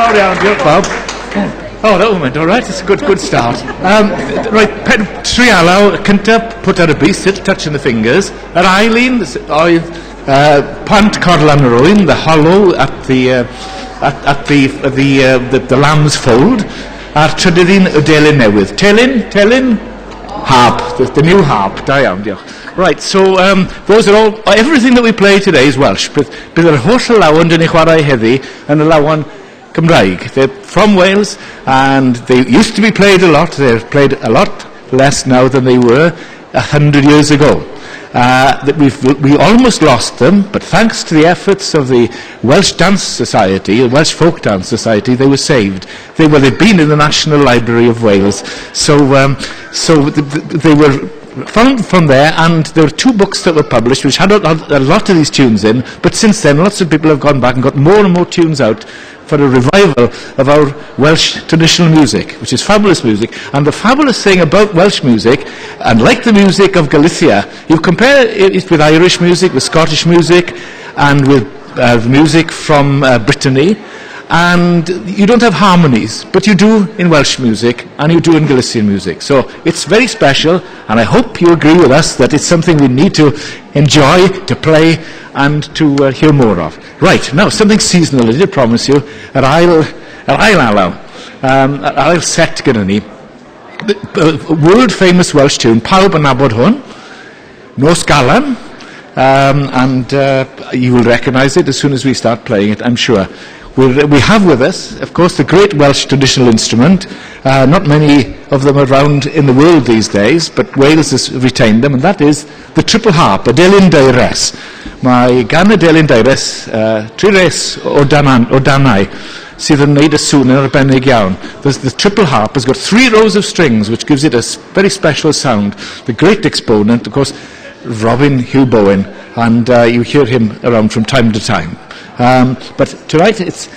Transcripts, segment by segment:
fawr iawn, diolch pawb. Oh, that one went all right. It's a good start. Right, tri alaw, cyntaf, put ar y bys, little touch in the fingers. Yr ail un oedd Pant Corlan yr Oen, the hollow at the lamb's fold. A'r trydydd un, y delyn newydd. Telyn, telyn, harp, the new harp. Da iawn, diolch. Right, so those are all, everything that we play today is Welsh. Bydd yr holl alawon dyn ni chwarae heddi yn alawon Cymraeg. They're from Wales and they used to be played a lot. They're played a lot less now than they were 100 years ago. We almost lost them, but thanks to the efforts of the Welsh Dance Society, the Welsh Folk Dance Society, they were saved. They'd been in the National Library of Wales, so they were found from there, and there were two books that were published which had a lot of these tunes in, but since then lots of people have gone back and got more and more tunes out for a revival of our Welsh traditional music, which is fabulous music. And the fabulous thing about Welsh music, and like the music of Galicia, you compare it with Irish music, with Scottish music, and with music from Brittany, and you don't have harmonies, but you do in Welsh music, and you do in Galician music. So it's very special, and I hope you agree with us that it's something we need to enjoy, to play, and to hear more of. Right, now, something seasonal, I did promise you, yr ail alaw, yr ail set gyda ni, world famous Welsh tune, pawb yn nabod hwn, Nos Galan, and you will recognise it as soon as we start playing it, I'm sure. We have with us, of course, the great Welsh traditional instrument. Not many of them around in the world these days, but Wales has retained them, and that is the triple harp, y delyn deires. Mae gan y delyn deires tri res o danau sydd yn wneud y sŵn yn arbennig iawn. The triple harp has got three rows of strings, which gives it a very special sound. The great exponent, of course, Robin Huw Bowen, and you hear him around from time to time. But tonight, it's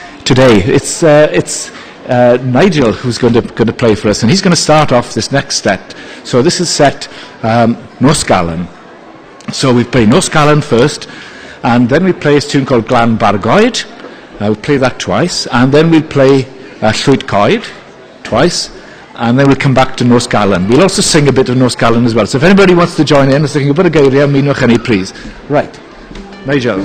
Nigel who's going to play for us, and he's going to start off this next set. So this is set Nos Galan. So we play Nos Galan first, and then we play a tune called Glan Bargoed. We'll play that twice, and then we'll play Llwyd Coed twice, and then we'll come back to Nos Galan. We'll also sing a bit of Nos Galan as well. So if anybody wants to join in, os ydych chi'n gwybod y geiriau, ymunwch â ni, please. Right, Nigel.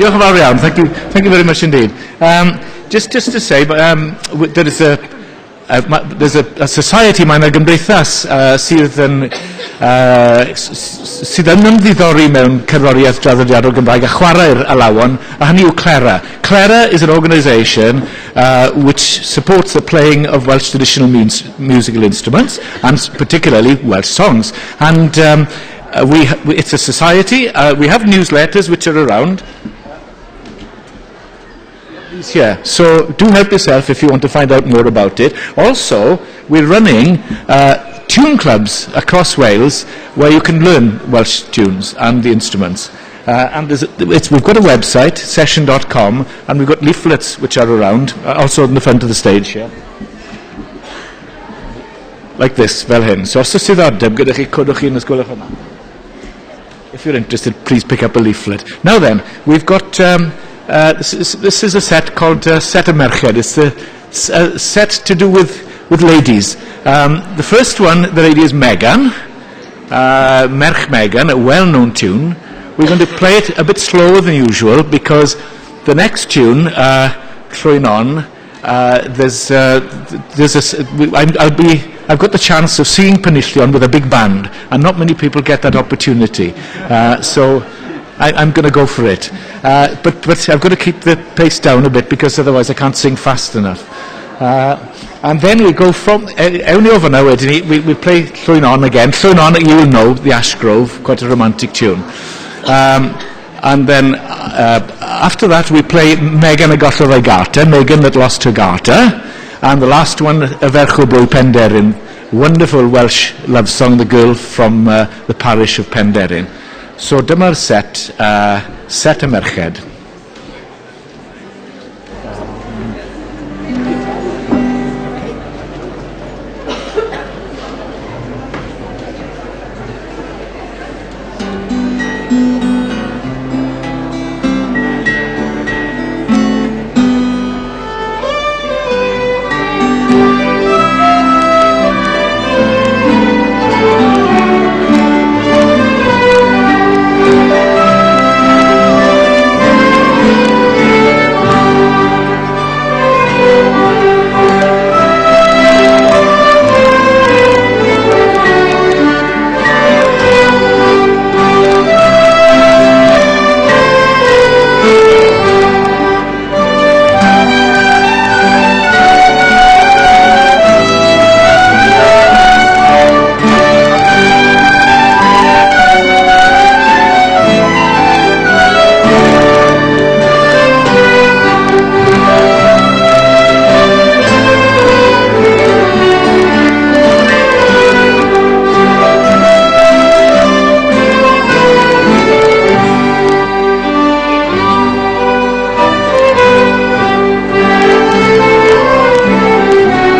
Diolch yn fawr iawn. Thank you very much indeed. Just to say, but, there is a there's a society, mae yna gymdeithas sydd yn ymddiddori mewn cerddoriaeth draddodiadol Gymraeg a chwarae'r alawon, a hynny yw Clera. Clera is an organisation which supports the playing of Welsh traditional musical instruments, and particularly Welsh songs. And it's a society. We have newsletters which are around here. So do help yourself if you want to find out more about it. Also, we're running tune clubs across Wales where you can learn Welsh tunes and the instruments. And we've got a website, session.com, and we've got leaflets which are around, also in the front of the stage here. Like this, fel hyn. So os oes diddordeb gyda chi, codwch chi yn os gwelwch yna. If you're interested, please pick up a leaflet. Now then, we've got, this is a set called Set y Merched. It's the set to do with ladies. The first one, the lady is Megan, Merch Megan, a well-known tune. We're going to play it a bit slower than usual because the next tune, Llwyn Onn, there's a, s- we- I'm, I'll be, I've got the chance of seeing Penillion with a big band, and not many people get that opportunity. So I'm going to go for it. But I've got to keep the pace down a bit because otherwise I can't sing fast enough. And then we go from, ewn ni o fyna wedyn ni, we play Llwyn Onn again. Llwyn Onn, you will know, the Ash Grove, quite a romantic tune. And then after that we play Megan a gollodd ei garter, Megan that lost her garter. And the last one, Y Ferch o Blwy Penderyn, wonderful Welsh love song, the girl from the parish of Penderyn. So dyma'r set, set y merched.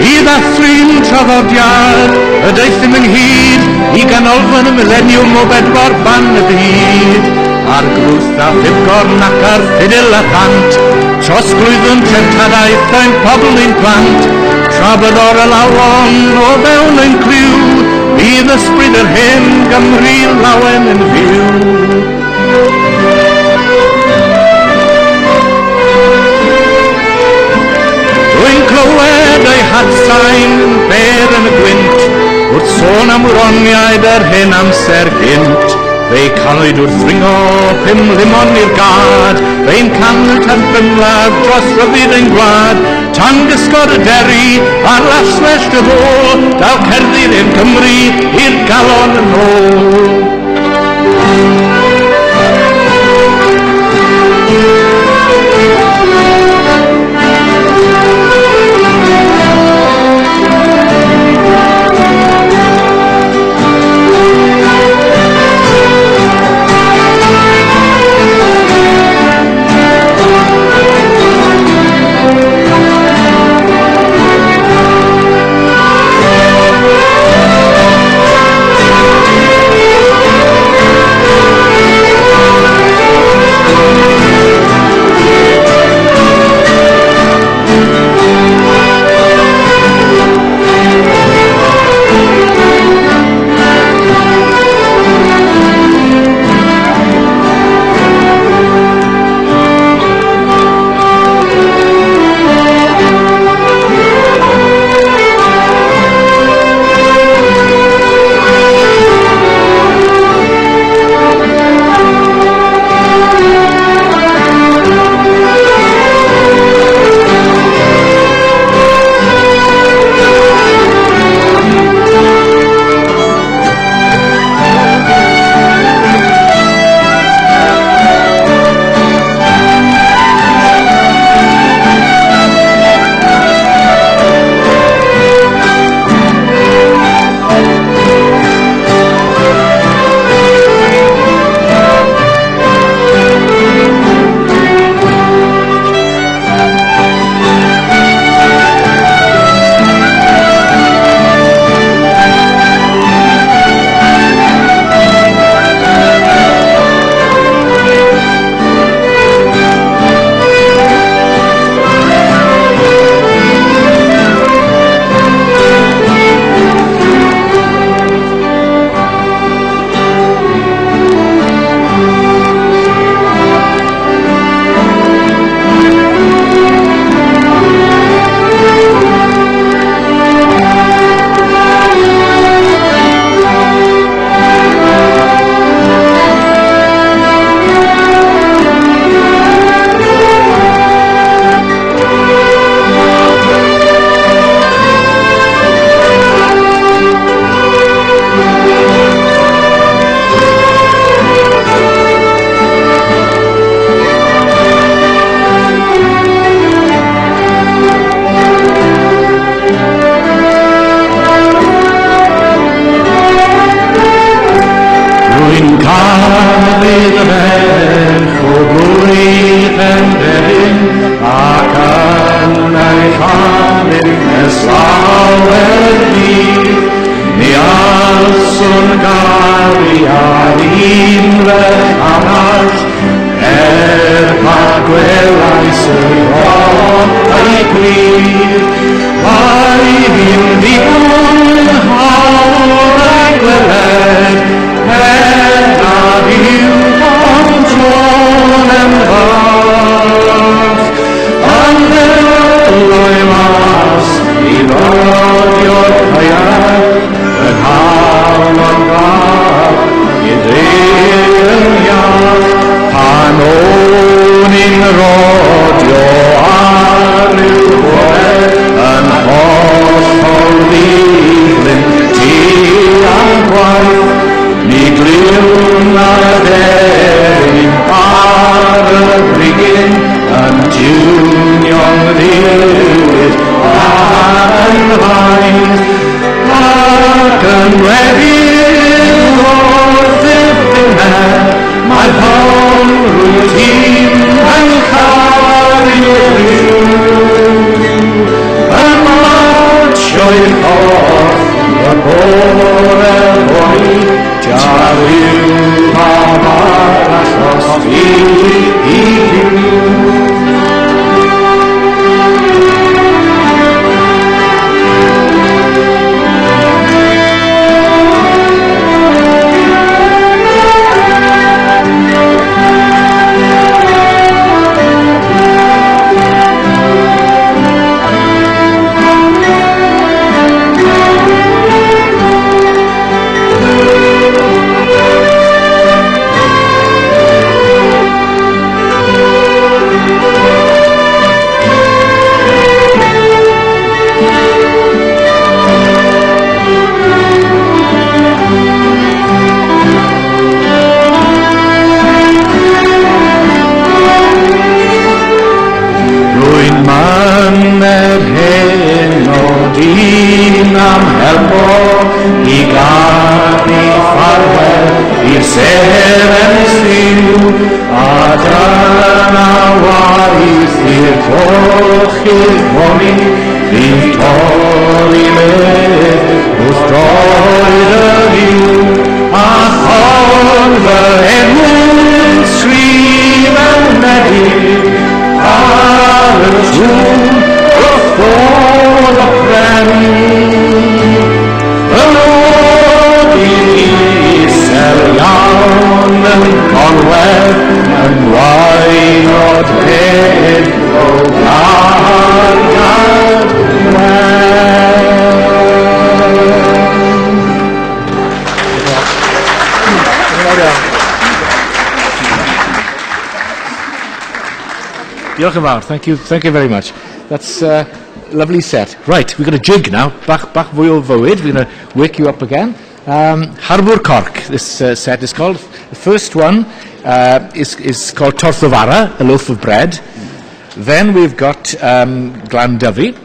I ddathlu'n traddodiad y daethum ynghyd i ganolfan y mileniwm o bedwar ban y byd. Ar grwth a phibgorn ac ar ffidil a ddant, trosglwyddwn treftadaeth ein pobl ein plant, tra byddo'r alawon o fewn ein clyw, bydd ysbryd yr hen Gymru lawen yn fyw. Rwy'n clywed ei hadsain yn bêr yn y gwynt, wrth sôn am wroniaid yr hen amser gynt. Fe'i canwyd wrth ddringo Pumlumon i'r gad, fe'n 105 mlynedd dros ryddid ein gwlad. Tan gysgod y deri ar laswellt yr ôl, daw cerddi'r hen Cymru i'r galon yn ôl. fan hyn ers lawer dydd. Mi allswn garu ar un ferch arall, er pa gwelais yr orau gwir. Mae hi'n ddigon hawdd ei gweled, er nad yw ond tôn yn fach. Yn ddylai mas i rodio'r caeau, fy nghalon fach i ddyn iach. Pan o'n i'n rodio ar ryw bore, yn hollol ddiflin tua'r gwaith, mi glywn ar dderyn ar y brigyn, yn tiwnio'n ddiwyd ar yn faith, ac yn weddill wrth y finne, mae hon rwyt ti'n yn caru rhyw. Yn martio i'r porth y bore fory, tia rhyw mab arall os fi i fyw. Rwy'n myned hyn o dyn am helpo i ganu ffarwel i'r seren syw, a dyna waith i'r cochydd fory, fydd torri led wrth droed y rhiw, a chorn fy enw'n sgrifenedig ar y tŵr wrth ôl y pren. Fy mod i'n isel iawn yn gorwedd yn waelod hyn o gariad wen. Diolch yn fawr. Thank you very much. That's a lovely set. Right, we've got a jig now. Bach, bach fwy o fywyd. We're going to wake you up again. Harbwr Corc, this set is called. The first one is called Torth o Fara, a loaf of bread. Then we've got Glandyfi,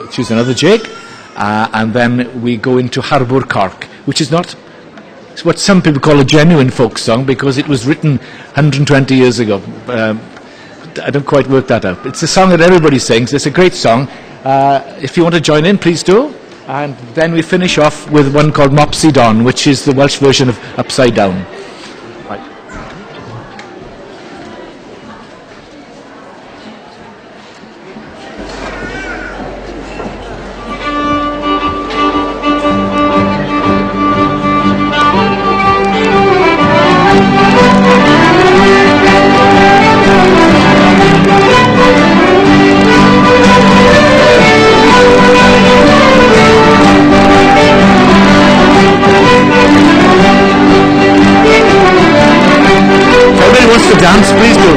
which is another jig. And then we go into Harbwr Corc, which is not what some people call a genuine folk song because it was written 120 years ago. I don't quite work that out. It's a song that everybody sings. It's a great song. If you want to join in, please do. And then we finish off with one called Mopsy Don, which is the Welsh version of Upside Down. Right. If anybody wants to dance, please do.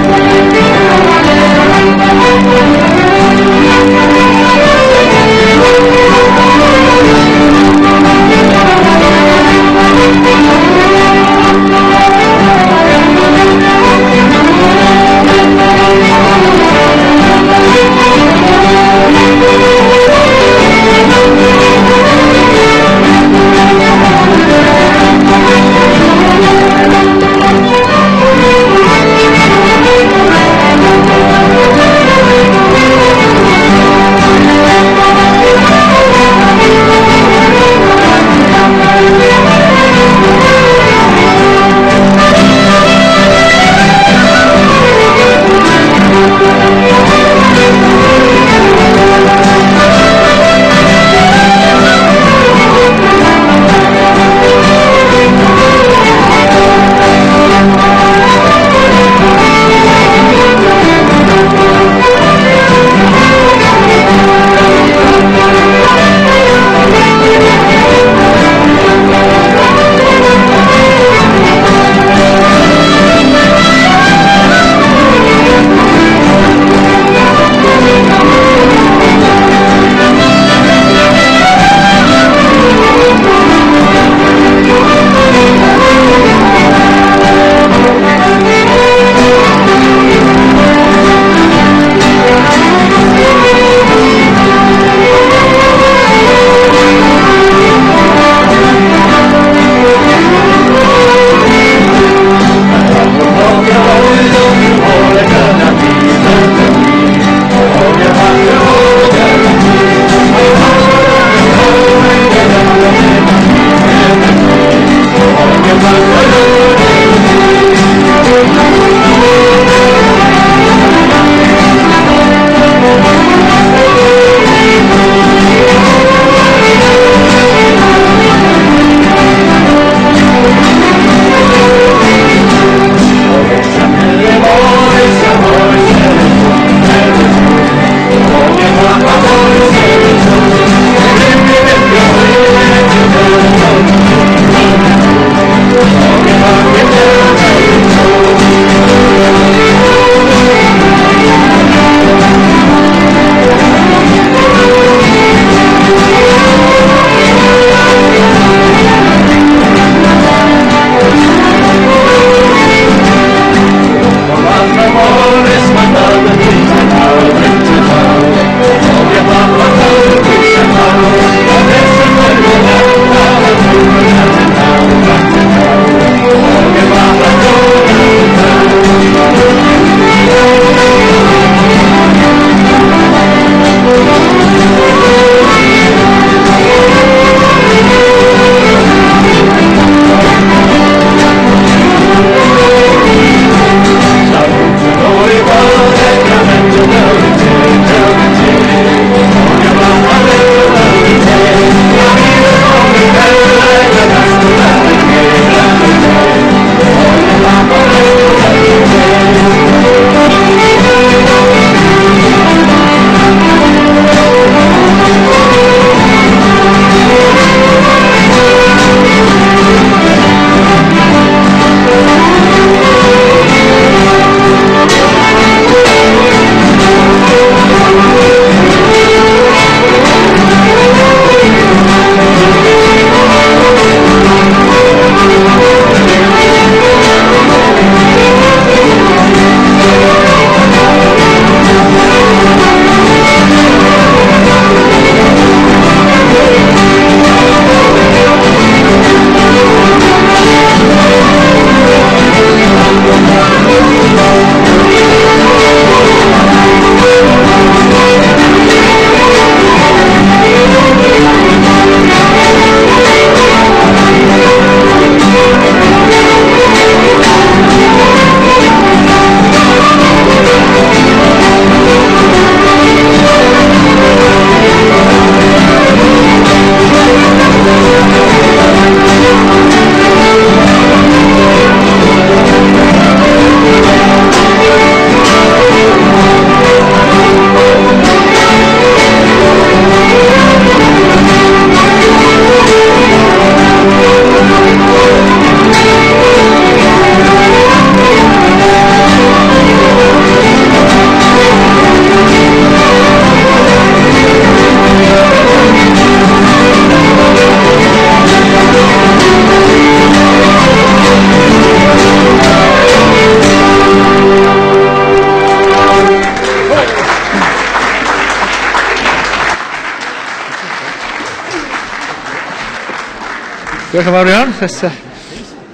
Diolch yn fawr iawn. That's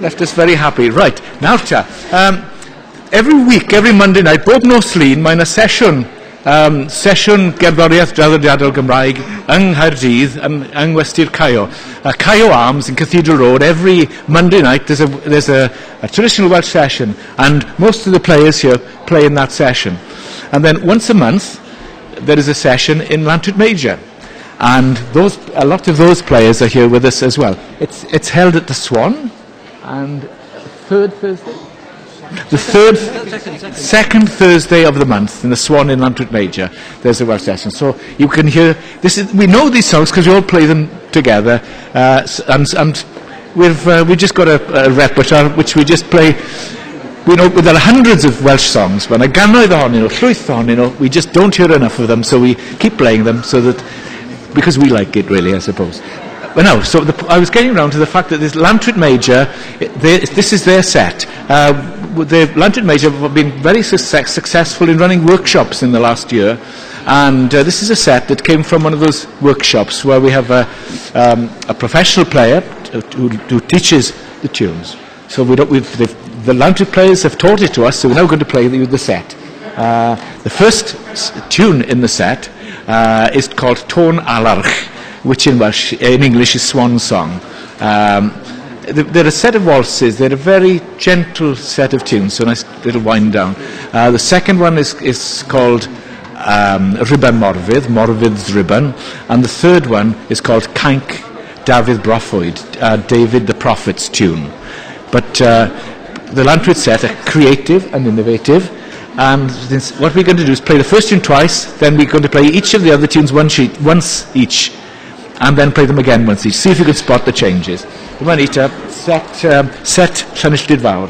left us very happy. Right, nawr ta. Every week, every Monday night, bob nos Lun, mae yna sesiwn, sesiwn gerddoriaeth draddodiadol Gymraeg yng Nghaerdydd, yng Ngwesty'r Caio. Caio Arms in Cathedral Road, every Monday night there's a traditional Welsh session, and most of the players here play in that session. And then once a month, there is a session in Llantwit Major. And a lot of those players are here with us as well. It's held at the Swan, and third Thursday? The third, second Thursday of the month in the Swan in Llantwit Major, there's a Welsh session. So you can hear, we know these songs because we all play them together, and we've just got a repertoire which we just play. We know there are hundreds of Welsh songs, but yna gannoedd ohonyn nhw, llwyth ohonyn nhw, we just don't hear enough of them, so we keep playing them so that, because we like it really, I suppose. But no, so I was getting round to the fact that this Llantwit Major, this is their set. The Llantwit Major have been very successful in running workshops in the last year, and this is a set that came from one of those workshops where we have a professional player who teaches the tunes. So we don't, we've, they've, the Llantwit players have taught it to us, so we're now going to play the set. The first tune in the set is called Tôn Alarch, which in Welsh, in English is Swan Song. They're a set of waltzes. They're a very gentle set of tunes, so nice little wind down. The second one is called Rhuban Morfudd, Morfudd's Ribbon, and the third one is called Cainc Dafydd Broffwyd, David the Prophet's tune. But the Llantwit set are creative and innovative, and what we're going to do is play the first tune twice, then we're going to play each of the other tunes once each, and then play them again once each. See if you can spot the changes. Dyma ni te, set Llanilltud Fawr.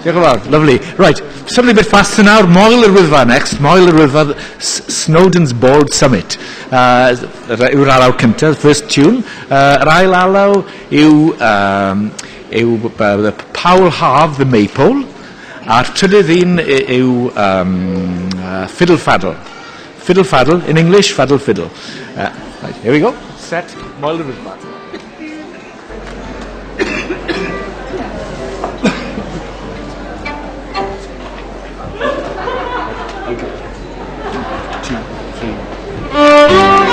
Diolch yn fawr. Lovely. Right, something a bit faster nawr. Moel yr Wyddfa next. Moel yr Wyddfa, Snowdon's Bald Summit. Yw'r alaw cyntaf, first tune. Yr ail alaw yw, yw Paul Haf, The Maypole. A'r trydydd un yw Fiddle Faddle. Fiddle Faddle, in English, Faddle Fiddle. Right, here we go. Set, Moel yr Wyddfa. Okay. 2, 3.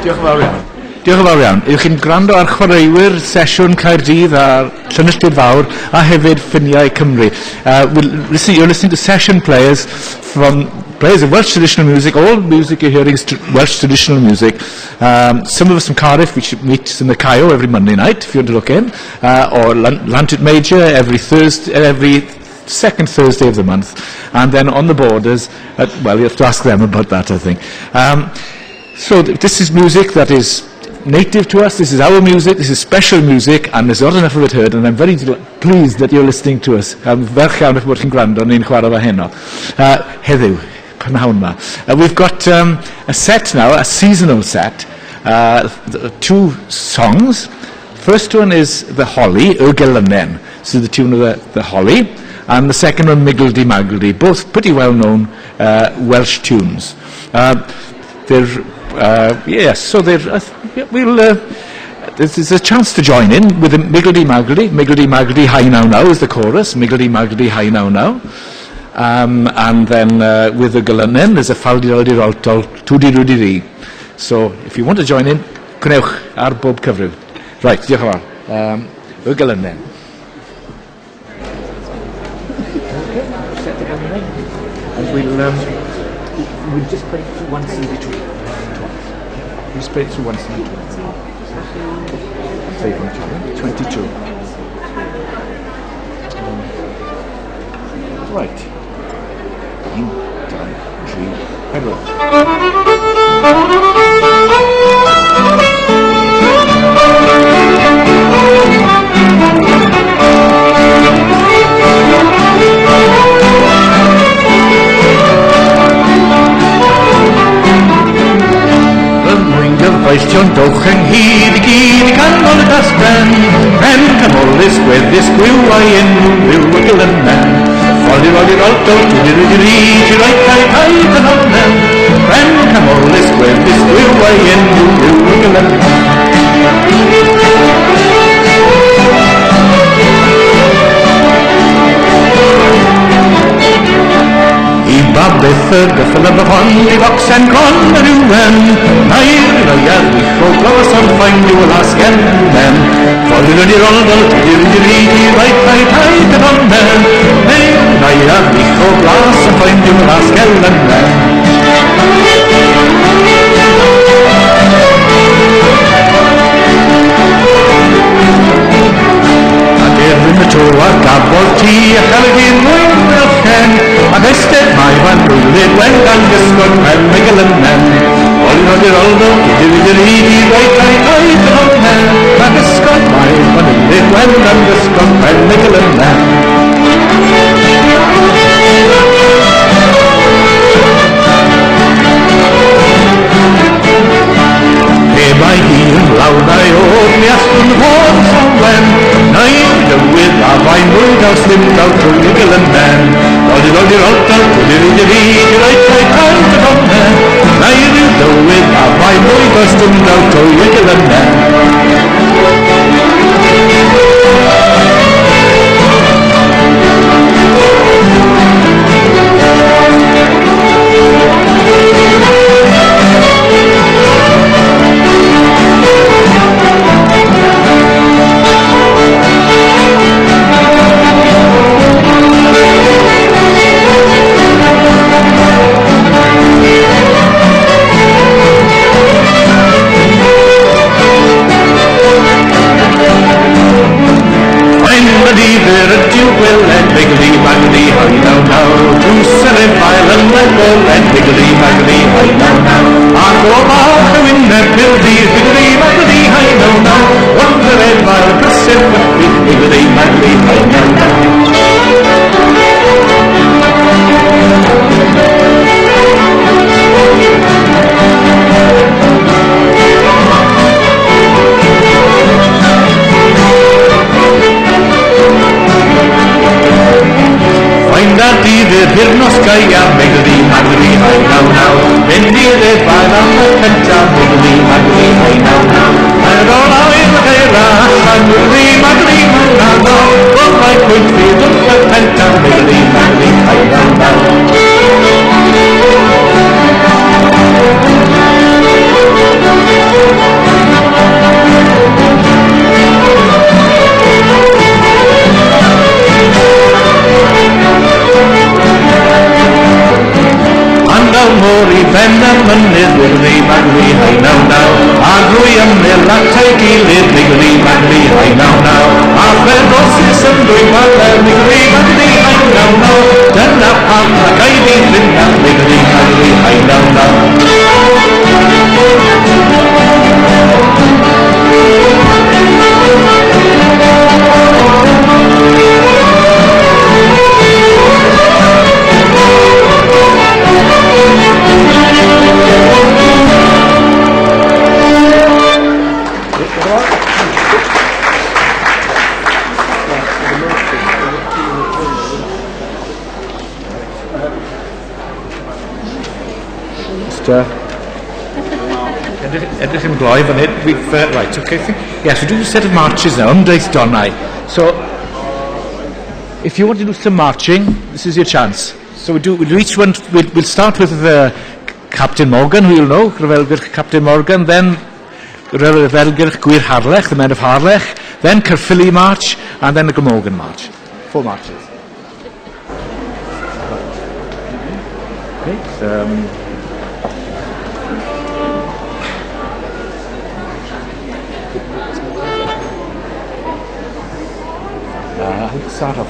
Diolch yn fawr iawn. Diolch yn fawr iawn. Yw'ch chi'n gwrando ar chwaraewyr sesiwn Caerdydd a Llanilltud Fawr a hefyd Ffiniau Cymru. You're listening to session players from players of Welsh traditional music. All music you're hearing is Welsh traditional music. Some of us from Cardiff, we meet in the Caio every Monday night, if you want to look in, or Llantwit Major every Thursday, every second Thursday of the month, and then on the borders, well, you have to ask them about that, I think. So this is music that is native to us. This is our music, this is special music, and there's not enough of it heard, and I'm very pleased that you're listening to us. I'm falch iawn eich bod chi'n gwrando, ni'n chwarae fe heno. Heddiw, prynhawn ma. We've got a set now, a seasonal set, two songs. First one is The Holly, Y Gelynen. This is the tune of the Holly. And the second one, Miggledy Maggledy, both pretty well-known Welsh tunes. There's a chance to join in with the Miggledy Maggledy. Miggledy Maggledy, hi now now is the chorus. Miggledy Maggledy, hi now now. And then with the Gelynen, there's a faldi roltol, tudi rudi ri. So if you want to join in, gwnewch ar bob cyfrif. Right, diolch yn fawr. Y Gelynen. And we'll just play it through once in between. Twice. We'll just play it through once in between. Say from 22. Right. 1, 2, 3, pedwar. Gyfeillion dowch ynghyd i gyd i ganol y dasben, Pen canolus gweddus gwiw a'i enw yw y Gelynen. Ffoli roli roldo, tudi rudi ri, ti roi tai tai canolen. Pen canolus gweddus gwiw a'i enw yw y Gelynen. I babeth y gyffel y hon, i focsen con yr ywen, Nair neuad wych o glas am ffain yw y las genmen. Ffolir yn i'r oldol, tudur yn i'r i, rai tai tai gydomen. Nair neuad wych o glas am ffain yw y las genmen. Yn y to a gafodd ti a chael ei mwyn felchen, ac eistedd mae fan rwylyd wen gan gysgod pen y Gelynen. Olyn o'r oldo, gydyr i di roi tai tai gydomen, a gysgod mae fan rwylyd wen gan gysgod pen y Gelynen. Pe bai hi yn lawdau o'r mi allwn fod llawen, Nair dywydd a fai mwy daw slim daw trwy y Gelynen. Dodi dodi roldol, tudi ridi ri, di roi tai tai gydomen. Nair yw dywydd a fai mwy daw slim daw trwy y Gelynen. ben y mynydd, wyrddni magli, hai naw naw. A drwy ymyl at ei gilydd, migli magli, hai naw naw. A phergosis yn dwy faler, migli magli, hai naw naw. Dyna pam na gai fi finna, migli magli, hai naw naw. Edrych yn gloi fan hyn. We've, right, okay. Yes, we do a set of marches now. Ymdaith Donnau. So, if you want to do some marching, this is your chance. So we do each one, we'll start with Captain Morgan, who you'll know, Rhyfelgyrch Captain Morgan, then Rhyfelgyrch Gwir Harlech, the men of Harlech, then Caerphilly March, and then the Glamorgan March. 4 marches. Okay, start off.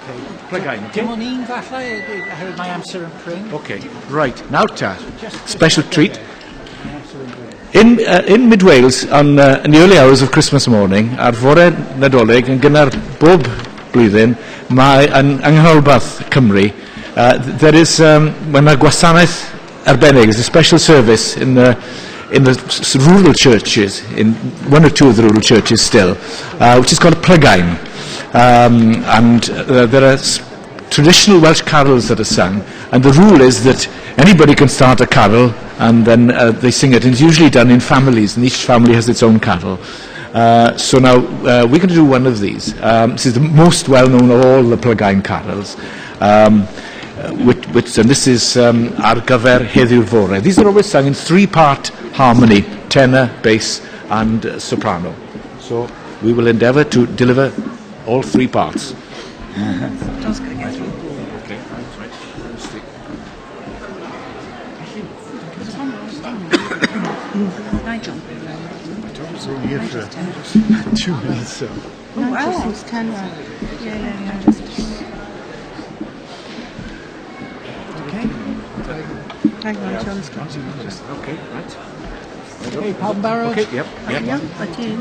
Okay. Plygain, okay? Dim ond un falle, oherwydd mae amser yn prin. Okay, right. Nawr ta, Just special treat. Mae amser yn prin. In Mid Wales, in the early hours of Christmas morning, ar fore Nadolig, yn gynnar bob blwyddyn, mae yn yng Nghanolbarth Cymru, there is, mae yna gwasanaeth arbennig, there's a special service in the rural churches, in one or two of the rural churches still, which is called a plygain. And there are traditional Welsh carols that are sung, and the rule is that anybody can start a carol, and then they sing it. And it's usually done in families, and each family has its own carol. So now we're going to do one of these. This is the most well-known of all the Plygain carols. And this is Ar gyfer heddiw'r fore. These are always sung in three-part harmony, tenor, bass and soprano. So we will endeavour to deliver all three parts. John's going to get through. Okay, right. Nigel. It's only here for 2 minutes, so. Oh, wow. Since 10. Yeah. Just, Okay. Hang on, John's got Okay, right. Okay, pawb yn barod? Okay, yep. Yeah, okay.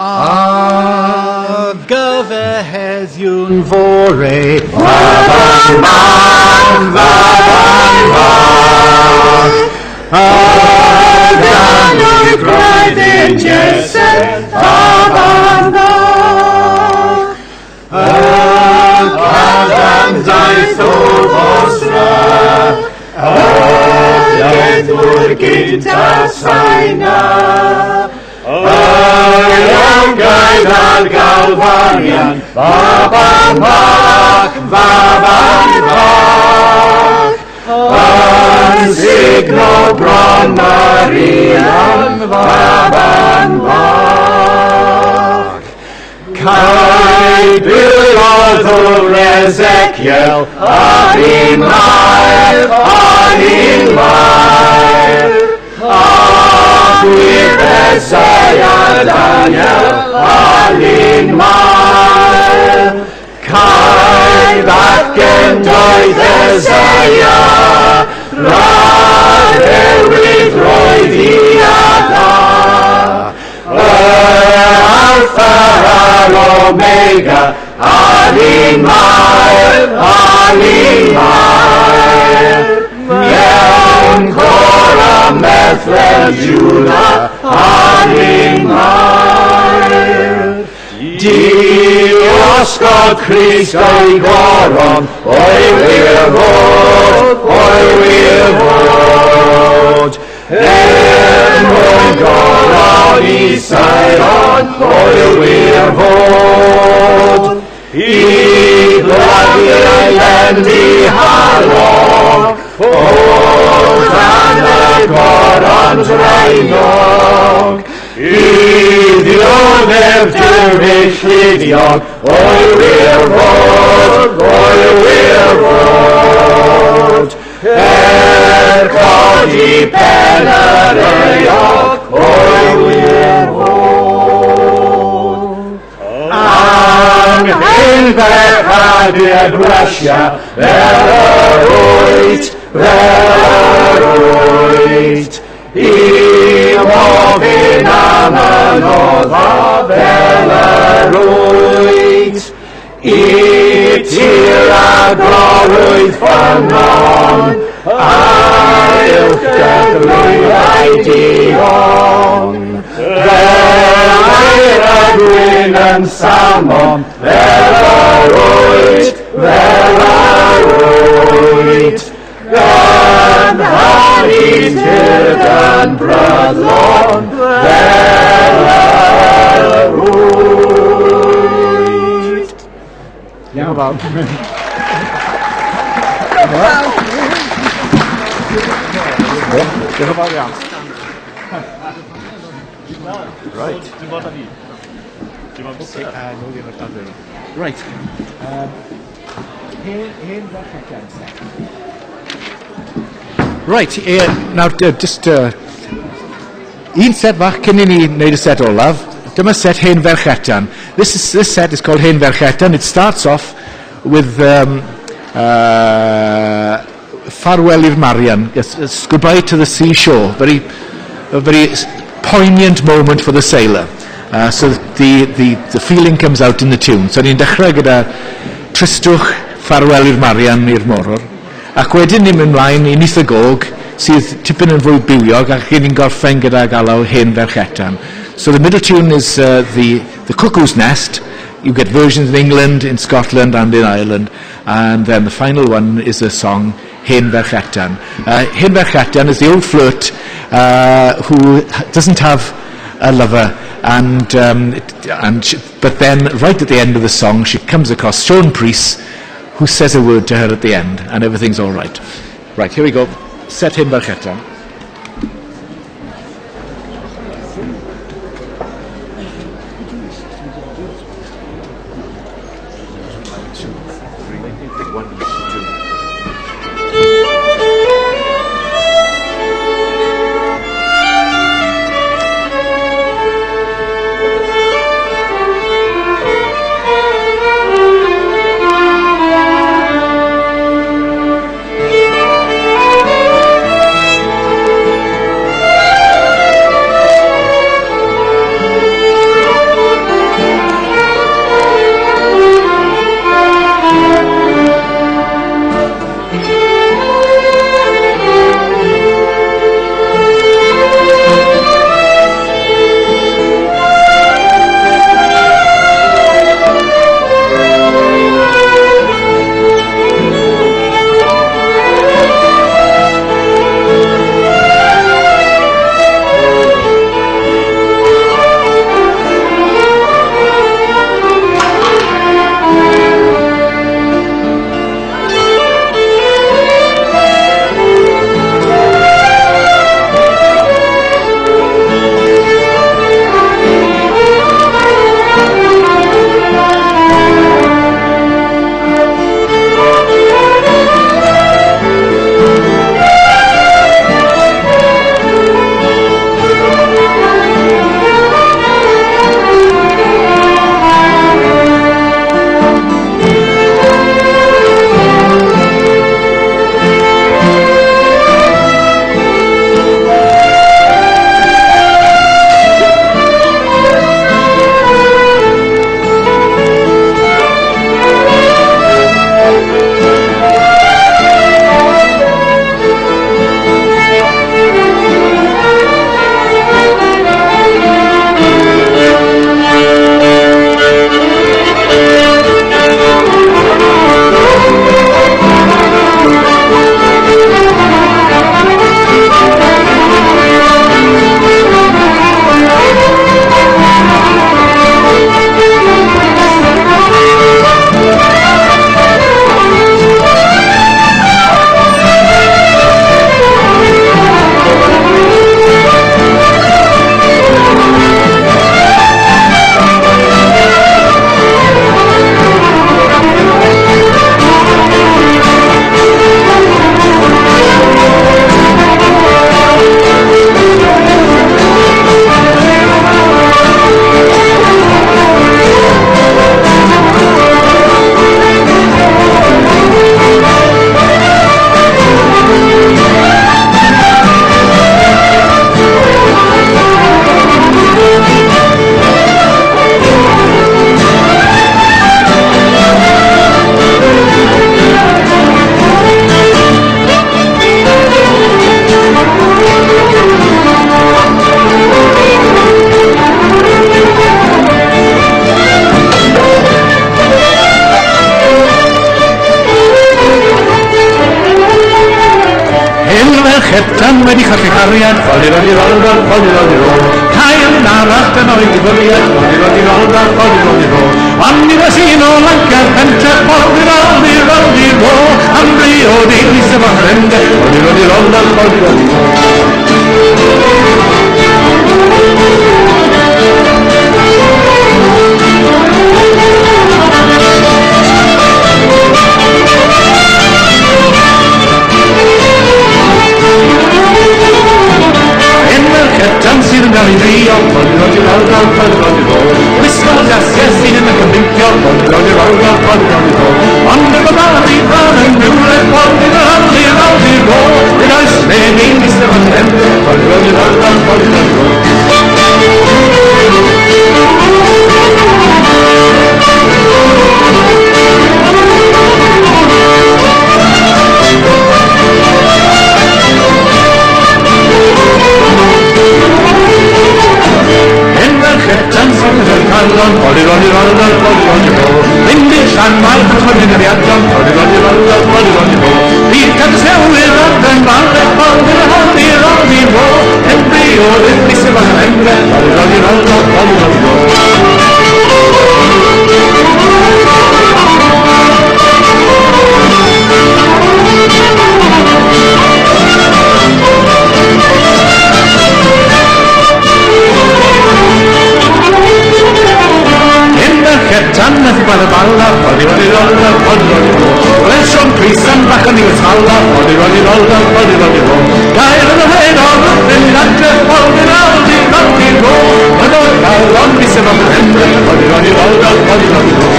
Ar gyfer heddiw'n fore, Faban bach, faban bach, a ganwyd braidd Jesse, faban bach. Y cadarn ddaeth o Fosra, y dedwydd gynt a saina, yr angau a'r galfarian, faban bach, faban bach. Yn sugno bron Marian, faban bach. Crybwyllodd o'r Ezekiel, ar un Mair, ar un Mair. A gwir Esaia Daniel, ar un Mair. Cai fachgen doedd Esaia, rhaid roedd i adda. Y Alpha a'r Omega, ar un Mair, ar un Mair. Mewn côr ym Methlehem Jwda, ar un Mair. Diosgodd Crist o'i goron, o'i wir fod, o'i wir fod. Er mwyn goroni Seion, o'i wir fod. I blygu ei ben dihalog, o dan y goron ddraenog. I ddioddef dyrys llidiog, o'i wir fod, o'i wir fod. Er codi pen yr euog, o'i wir fod. Anghenfechadur brysia, fel yr wyt, fel yr wyt. I ofyn am y noddfa fel yr wyt. I ti'r agorwyd ffynnon, a uwch dy glwyfau duon. Fel aur a gwin yn Salmon, fel yr wyt, fel yr wyt. Yn hanu tyrd yn brydlon, fel yr wyt. Iawn, bawb. Diolch yn fawr iawn. Right. Okay, nôl i'r adfer. Right. Hen ferch. Right, nawr, just Un set fach cyn i ni wneud y set olaf. Dyma set Hen Ferch Etan. This set is called Hen Ferch Etan. It starts off with farewell i'r Marian. Yes, it's goodbye to the seashore. A very poignant moment for the sailor. So the feeling comes out in the tune. So ni'n dechrau gyda tristwch, farewell i'r Marian, i'r morwr. Ac wedyn ni'n mynd mlaen i Nyth y Gog, sydd tipyn yn fwy bywiog, ac ni'n gorffen gyda alaw Hen Ferch Etan. So the middle tune is the Cuckoo's Nest. You get versions in England, in Scotland and in Ireland. And then the final one is a song, Hen Ferch Etan. Hen Ferch Etan is the old flirt who doesn't have a lover, but then right at the end of the song she comes across Siôn Prys, who says a word to her at the end, and everything's all right. Right, here we go. Set Hen Ferch Etan. 1, 2. Chetan wedi colli cariad, fol-di-rol-di-rol-rol, fol-di-rol-di-rol. Cael un arall dan o'i difyriad, fol-di-rol-di-rol-rol, fol-di-rol-di-rol. Ond i un o Lancar pentref, fol-di-rol-di-rol-di-rol. Am briod i Lisa Fach Rende, fol-di-rol-di-rol-rol, fol-di-rol-di-rol. Hen ferch Etan sydd rolli roll roll rolli rolli roll. Wisgodd Iesu yn y cyfrincio, rolli rolli roll roll rolli rolli roll. Ond efo mari fan yn rhywle, rolli rolli rolli roll. Nid oes neb i'n eistedd fan hyn, rolli rolli roll roll rolli rolli roll. Rolli rolli roll roll rolli rolli roll. Mynd i'r llanfair yn chwilio yr rolli rolli roll roll rolli rolli roll. Bydd cadw sewir ar ben ballet, rolli rolli rolli roll. Embryo yn eistedd fan hyn, rolli rolli roll roll rolli rolli roll. Bala, rolli rolli roll roll rolli rolli roll. Lesion Prisan bach yn i'w tala, rolli rolli roll roll rolli rolli roll. Gair yn y hen o'r yn adre, rolli rolli rolli roll. Yn o'r galon mi sef am hendre, rolli rolli roll roll rolli rolli roll.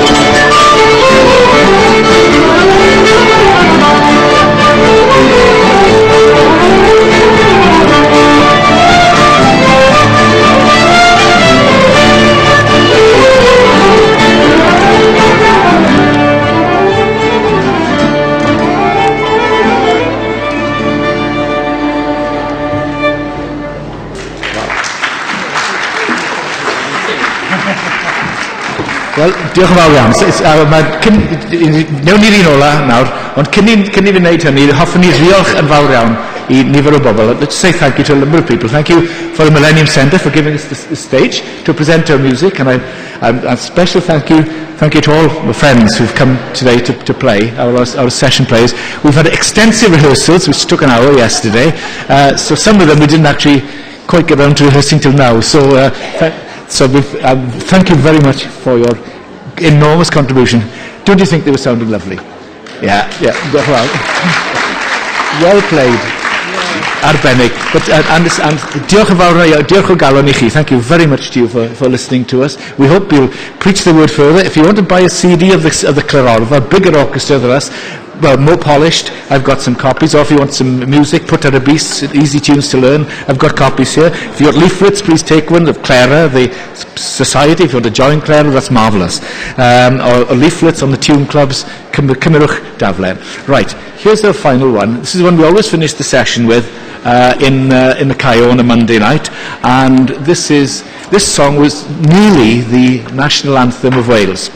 Wel, diolch yn fawr iawn. Newn ni'r un ola nawr, ond cyn i fi wneud hynny, hoffwn i ddiolch yn fawr iawn i nifer o bobl. Let's say thank you to a number of people. Thank you for the Millennium Centre for giving us the stage to present our music, and a special thank you to all the friends who've come today to play our session plays. We've had extensive rehearsals, which took an hour yesterday, so some of them we didn't actually quite get round to rehearsing till now. So, thank you very much for your enormous contribution. Don't you think they were sounding lovely? Yeah, yeah, well, well played. Arbennig. But, and diolch yn fawr, diolch o galon i chi. Thank you very much to you for listening to us. We hope you'll preach the word further. If you want to buy a CD of the Clerorfa, a bigger orchestra than us, well, more polished, I've got some copies. Or if you want some music, put out a beast, easy tunes to learn, I've got copies here. If you want leaflets, please take one of Clera, the society. If you want to join Clera, that's marvellous. Or leaflets on the tune clubs, cymerwch daflen. Right, here's the final one. This is one we always finish the session with in the Caio on a Monday night. And this song was nearly the national anthem of Wales.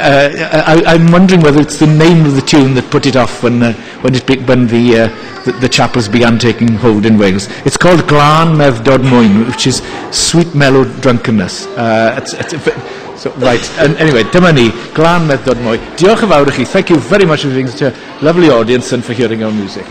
I'm wondering whether it's the name of the tune that put it off when the chapels began taking hold in Wales. It's called Glân Meddwdod Mwyn, which is sweet mellow drunkenness. Right, and anyway, dyma ni, Glân Meddwdod Mwyn. Diolch yn fawr i chi. Thank you very much for being such a lovely audience and for hearing our music.